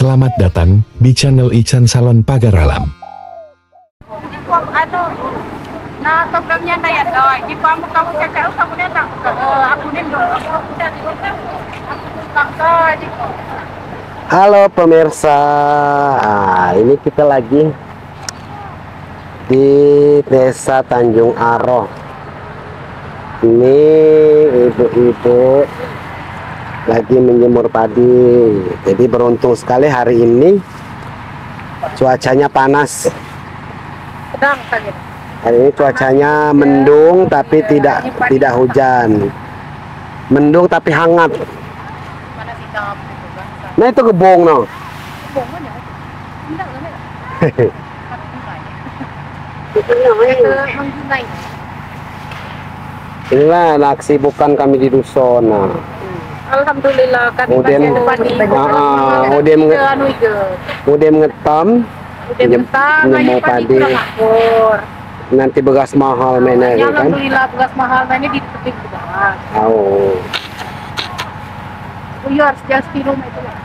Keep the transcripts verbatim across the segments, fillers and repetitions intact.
Selamat datang di channel Ican Salon Pagar Alam. Anu, nah, programnya nda ya, doi. Di pamuk kamu cakap, kamu ni tak, eh, aku ni dong. Halo pemirsa, ah, ini kita lagi di Desa Tanjung Aroh. Ini ibu-ibu lagi menjemur padi. Jadi beruntung sekali hari ini cuacanya panas. Sedang saja. Hari ini cuacanya mendung tapi tidak, tidak hujan. Mendung tapi hangat. Panas hitam gitu kan. Nah, itu gebong, no. Gebong mana? Indah kan, ya? Inilah anak kesibukan kami di dusun, nah. Alhamdulillah, kami masih ada padi. Ah, ah, udah menge-, anu itu. Udah mengetam, udah mengetam, nyemur padi. Nanti beras mahal mainnya, kan? Alhamdulillah, beras mahal mainnya di tebing beras. Oh. Buyar sejak sepuluh mai tu lah.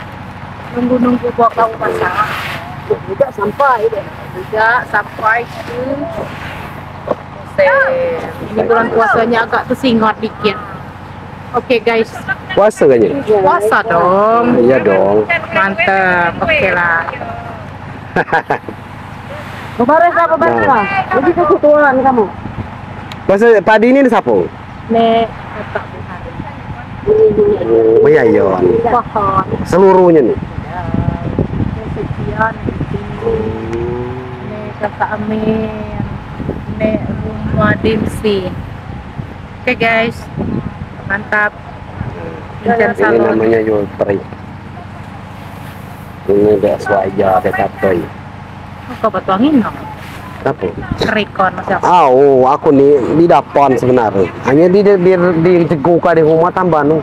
Nunggu-nunggu bawa kau masak. Tidak sampai deh. Tidak sampai tu. Buset. Ini bulan puasanya agak tersengat dikit. Oke, guys. Puasa kan ni? Puasa dong. Iya dong. Mantap. Oke lah. Babaris lah, babaris lah. Nah. Lebih ke ketuaan kamu. Puasa padi ni siapa? Nek, kakak Buhari. Oh, ya, ya. Pohon. Seluruhnya ni? Ya. Nek Sekian, Nek Iti. Hmm. Nek kakak Amin. Nek rumah Dimsi. Oke, guys. Mantap. Ican Salon. Ini namanya Yulpri. Ini dek suaja, dek katoi. Kau batu angin, no? Apa? Kerikon, siapa? Ah, oh, aku ni di dapan sebenarnya. Hanya di, di, di, di teguka di rumah tambah, no.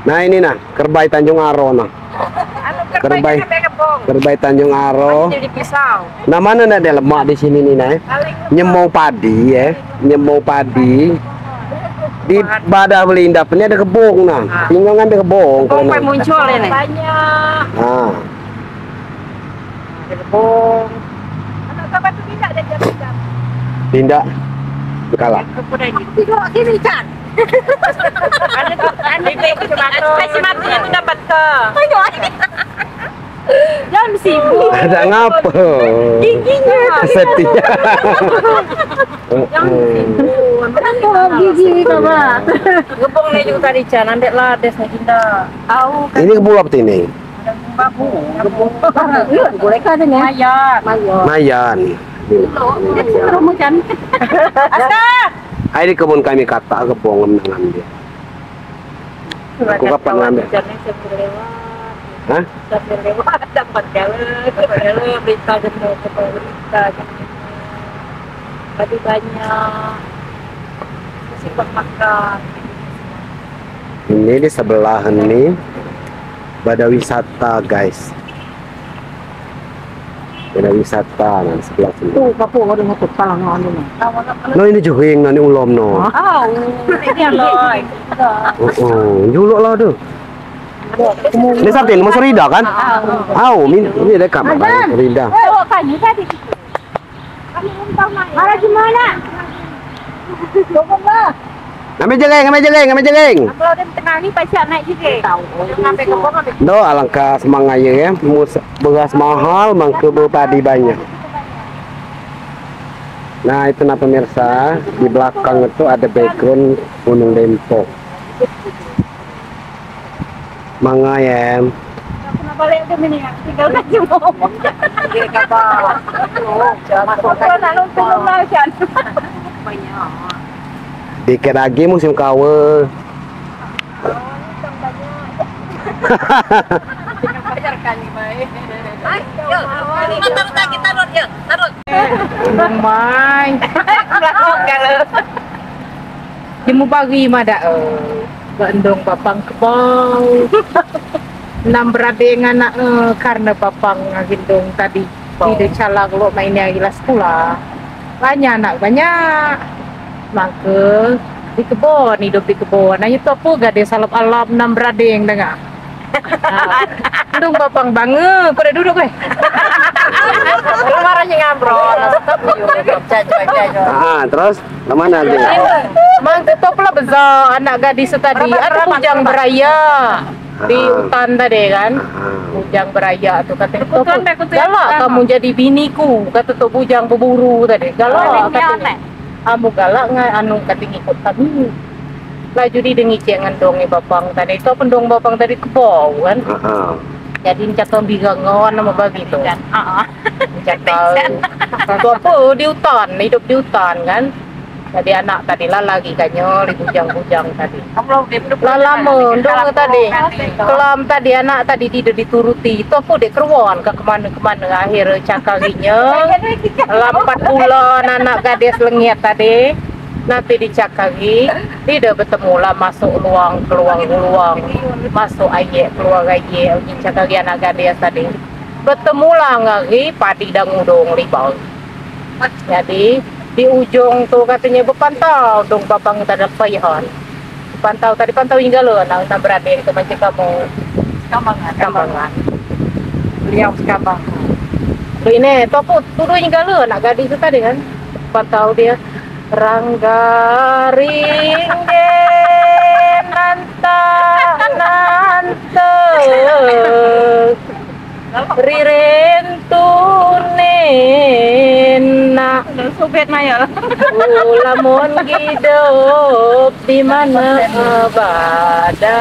Nah, ini nah, kerbau Tanjung Aro, nah. Anu, kerbau, kerbau Tanjung Aro. Jadi pisau. Nah, mana nak ada lemak di sini ni, nah, eh? Nyemur padi, eh. Nyemur padi. Di badah Belinda ni ada kebong, nah. Ah. Tinggal ngambil kebong. Kebong kalau nak muncul ini. Banyak. Ah. Ada kebong. Anak sahabat tu tidak ada dia tidak. Tidak. Kalah. Aku tidak ini. Tengok sini, Can. Ada tu, ada tu, ada tu, ada tu, ada tu, ada tu. Ayo. Jangan sibuk. Ada ngapa? Giginya. Sedih. Jangan sibuk. Kenapa gigi, coba? Gebong ni juga tadi, Can. Ambil lah, des ni, Dinda. Tahu kan? Ini kebun apa ini? Ada gebong babu. Gebong babu. Iya, boleh kan ada ni? Mayan. Mayan. Mayan. Rumah, Can. Asta! Ai di kebun kami kata gebong menangan dia. Aku kapan ngambil? Hah? Sambil lewat, dapat jalan, dapat jalan, berita jenuh, berita jenuh. Tadi banyak. Simpan makan. Ini di sebelah ini ada wisata, guys. Ada wisata, nah, sebelah sini. Tu, kapung ada motor, palang anu, nah. No, ini juhing, no, ni ulom, no. Oh, ini aloi. Oh, oh, juluk lah tu. Ni satin, masuk Rida, kan? Au, min, ni dekat, Rida. Bawa kayu tadi. Marah gimana? Cukup lah. Ngambil jering, ngambil jering, ngambil jering. Kalau dia tengah ni, pasti naik jering. Tahu. Dia ngambil ke bawah, ambil. Doh, alangkah semangatnya, ya. Mus-, beras mahal, mangke padi banyak. Nah, itu nah, pemirsa, di belakang itu ada background Gunung Dempo. Manga, ya. Aku nak balik ke sini, ya. Tinggal dah jumpa. Dia kata. Masuk ke dalam rumah, Jan. Banyak. Dikit lagi musim kawa. Oh, ini kan banyak. Tinggal bayar kali, Mai. Ai, yo, ini tarut lagi, tarut, yo, tarut. Mai. Belakang kalau. Jemur padi mada, eh, bendong bapang kebau. Enam beradik anak, eh, karena bapang ngendong tadi. Tidak salah kalau mainnya ilas pula. Banyak anak, banyak. Maka, Di kebon, idup di kebon. Nah, itu apo, gadis alap-alap, enam berading, dengar. Ah. Ndung bapang bange, ku dah duduk, eh. Keluar aja ngobrol, tetap yuk, jajan, jajan. Ah, terus? Ke mana dia? Mang tu pula beza anak gadis tadi. Ada bujang beraya di hutan tadi kan. Ah. Bujang beraya tu kata, "Galak kamu jadi biniku," kata tu bujang berburu tadi. Galak kata. Amu galak ngai anu kata ngikut kami. Laju di dengi cek ngan dong bapang tadi. Tu pun dong bapang tadi kebau kan. Ah. Jadi cakap bigangon nama bagi tu. Ah. Cakap tu apa di hutan, hidup di hutan kan. Jadi anak tadi lah lagi kanya, li bujang-bujang tadi. Lah lama, ndung tadi. Kelam tadi, anak tadi tidak dituruti. Itu aku dek keruan ke kemana-kemana. Akhir cakarinya, lampat bulan anak gadis lengit tadi. Nanti dicakari, tidak bertemu lah masuk luang, keluar luang. Masuk air, keluar air. Dicakari anak gadis tadi. Bertemu lah ngari padi dan ngudung libau. Jadi, di ujung tu katanya bepantau dong bapang tadi paihan. Bepantau tadi pantau inggala, nak, nak berading tu macam kamu. Sekambangan. Sekambangan. Beliau Sekambangan. Tu ini, tu aku tuduh inggala, nak gadis tu tadi kan. Pantau dia. Rangga ringge nanta nanta. Riren tunen nak. Subet maya. Ku lamun hidup di mana badan.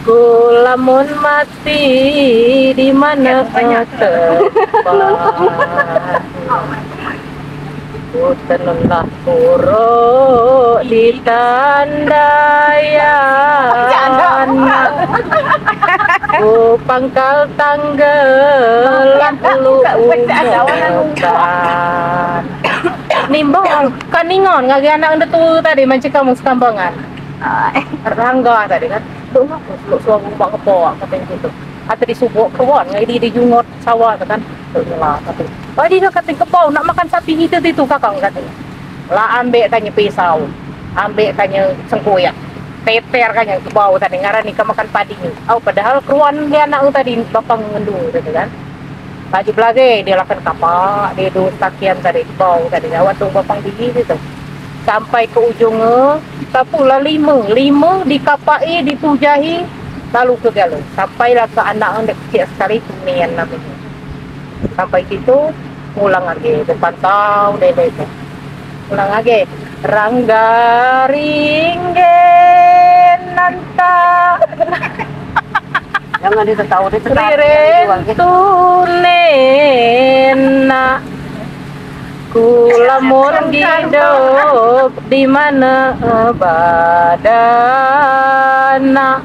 Ku lamun mati di mana tempat. Ku tenunlah buruk di tandayan. Ku pangkal tangga lalu umutan. Nimbang, kan ingon, ngagi anak nda tu tadi, mancing kamu Sekambangan. Rangga tadi kan. Duk ngapa? Duk suang umbak kebak, katanya gitu. Atau di subuk kebak, ngai di, di jungut sawah tu kan. Duk nyela, katanya. Wah, dia katanya kebau, nak makan sapi kita tu, kakang, katanya. Lah ambek katanya pisau, ambek katanya sengkuyak. Teter katanya kebau tadi, ngarani ke makan padi ni. Au, padahal keruan dia anak tadi, bapang ngendu, gitu kan. Laju belage, dia lakan kapak, dia dua takian tadi, bau tadi, awak tu bapang diri tu. Sampai ke ujung, eh, sapu lah lima, lima dikapai, ditujahi, lalu ke galo. Sampailah ke anak anak kecil sekali tu, nian namanya. Sampai situ, pulang lagi, dia pantau, dia, dia, dia. Ulang lagi. Rangga ringge nanta. Jangan dia tertawa, dia tertawa. Riren tunen nak. Ku lamun hidup di mana badan nak.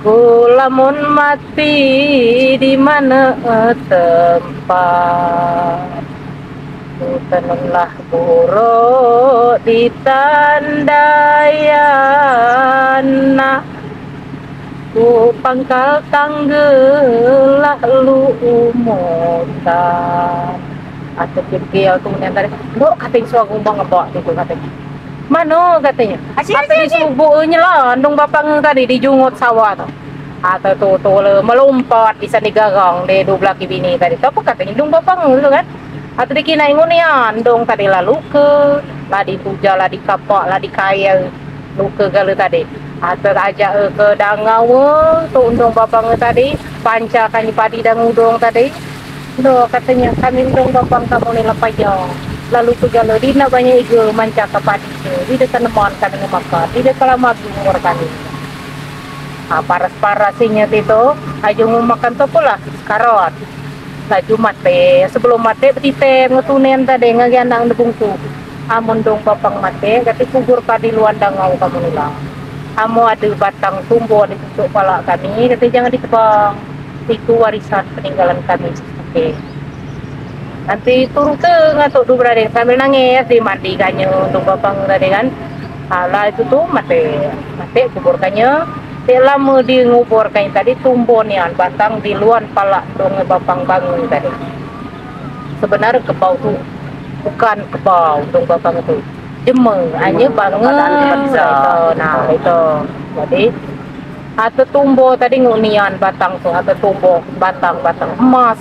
Ku lamun mati di mana tempat. Ku tenunlah buruk di tandayan nak. Ku pangkal tangga lalu umutan. Atau kira-kira tu ni antara, dok katanya suara rumah ngebak tu katanya. Mano katanya? Atau di subuk nyela, ndung bapang tadi di jungut sawah tu. Atau tu, tu le melompat di sana garang, di dua belah bini tadi. Tapi katanya ndung bapang tu kan. Atau di kina ingun ya, ndung tadi lalu ke, lah dituja, lah dikapak, lah dikaya, luka gala tadi. Atau ajak, eh, ke dangau, eh, tu ndung bapang tadi, panca kami padi dan ngudung tadi. Ndo, katanya, kami ndung bapang kamu ni lepas jauh. Lalu ke gala, di nak banyak iga manca ke padi tu. Di dekat neman kami makan, di dekat lama umur kami. Ah, paras-paras inya tu, aju mau makan tu pula, karot. Laju mate, sebelum mate, betite ngetunen tadi, ngagi anak nebungku. Amun ndung bapang mate, kati kubur ka di luan dangau kamu nila. Amun ada batang tumbuh di pucuk pala kami, kati jangan ditebang. Itu warisan peninggalan kami. Okey. Nanti turun ke ngatuk dua berading sambil nangis, dimandi kanya, ndung bapang tadi kan. Alah itu tu mate, mate kubur kanya. Ti lama di ngubur kanya tadi tumbuh nian batang di luan pala ndung bapang bangun tadi. Sebenar kebau tu. Bukan kebau, dong batang tu. Jeme, hanya bangun. Itu, nah, itu. Jadi, ata tumbuh tadi ngu nian batang tu, ata tumbuh batang-batang emas.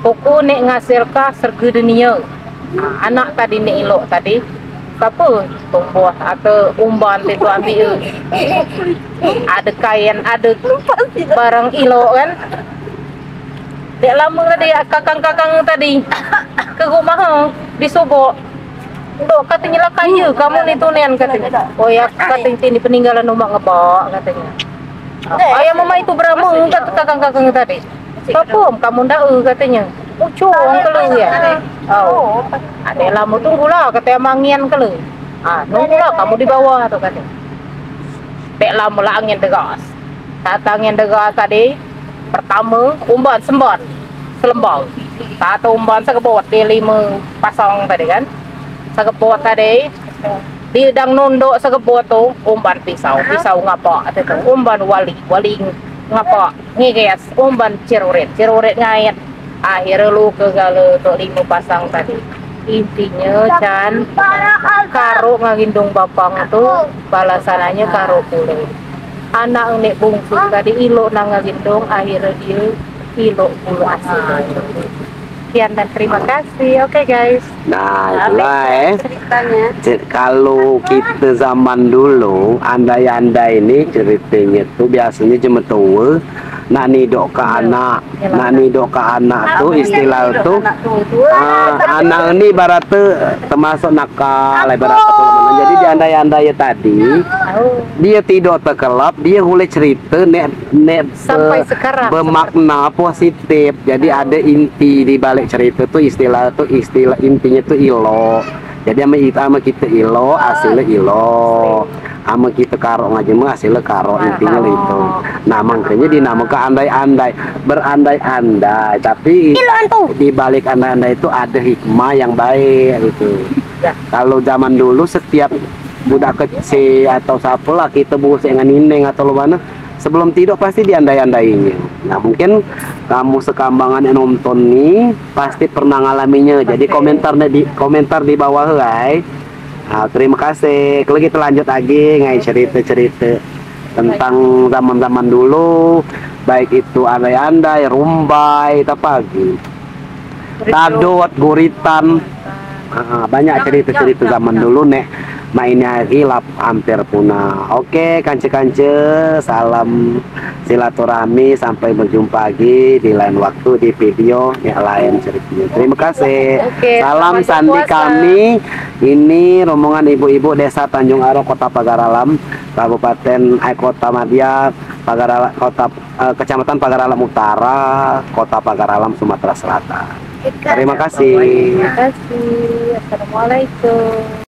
Pokok nek ngasilka serga dunia. Nah, anak tadi nek ilok tadi. Siapa tumbuh ata umban tu ambil. Ada kain, ada barang ilok kan. Dek lama tadi, kakang-kakang tadi. Ke rumah, ha, di Subok. Dok, katanya lah kaya, kamu ni tunian, katanya. Oh ya, katanya, ini peninggalan umak ngebak, katanya. Ayah mama itu berapa, kata kakang-kakang tadi. Kapum, kamu ndak, eh, katanya. Ucung kalau ya. Oh. Ada lama tunggulah, kata mangian kalau. Ah, nunggulah kamu di bawah tu, katanya. Dek lama lah angin deras. Tata angin deras tadi, pertama, umban semban, selembau. Tata umban sekebot, dia lima pasang tadi kan. Sekebot tadi, dia dang nunduk sekebot tu, umban pisau, pisau ngapak tu, umban wali, wali ngapak, ngiges, umban cerurit, cerurit ngait. Akhirnya luka gala tu lima pasang tadi. Intinya, Chan, karok ngan gindong bapang tu, balasannya karok pula. Anak nek bungsu tadi ilok ngan gindong, akhirnya dia ilok pula hasil. Sekian dan terima kasih. Oke, guys. Nah, itulah, eh. Ceritanya. Ce-, kalau kita zaman dulu, andai-andai ini ceritanya tu biasanya jematua, nak nidok ke anak. Nak nidok ke anak tu, istilah tu, ah, anak ni ibarat tu termasuk nakal, ibarat tu. Jadi diandai-andai tadi, dia tidak terkelap, dia boleh cerita nek, nek be-, bermakna positif. Jadi ada inti di balik cerita tu, istilah tu, istilah intinya tu ilok. Jadi ama it-, ama kita ilok, hasilnya ilok. Ama kita karok ngaji mah hasilnya karok, intinya itu. Nah, makanya dinamakan andai-andai, berandai-andai. Tapi di balik andai-andai itu ada hikmah yang baik gitu. Kalau zaman dulu setiap budak kecil atau siapalah kita busek ngan ineng atau lu mana, sebelum tidur pasti diandai-andainya. Nah, mungkin kamu sekambangan yang nonton ni pasti pernah ngalaminya. Jadi komentar di, komentar di bawah, hai. Ah, terima kasih. Kalau kita lanjut lagi ngai cerita-cerita tentang zaman-zaman dulu, baik itu andai-andai, rumbai, apa lagi? Tadot, guritan. Ah, banyak cerita-cerita zaman dulu nek. Mak ini hari lap hampir punah. Oke, kance-kance, salam silaturahmi, sampai berjumpa lagi di lain waktu di video yang lain ceritanya. Terima kasih. Salam sandi kami. Ini rombongan ibu-ibu Desa Tanjung Aro, Kota Pagar Alam, Kabupaten, eh, Kota Madya, Pagar Ala-, Kota, eh, Kecamatan Pagar Alam Utara, Kota Pagar Alam, Sumatera Selatan. Terima kasih. Terima kasih. Assalamualaikum.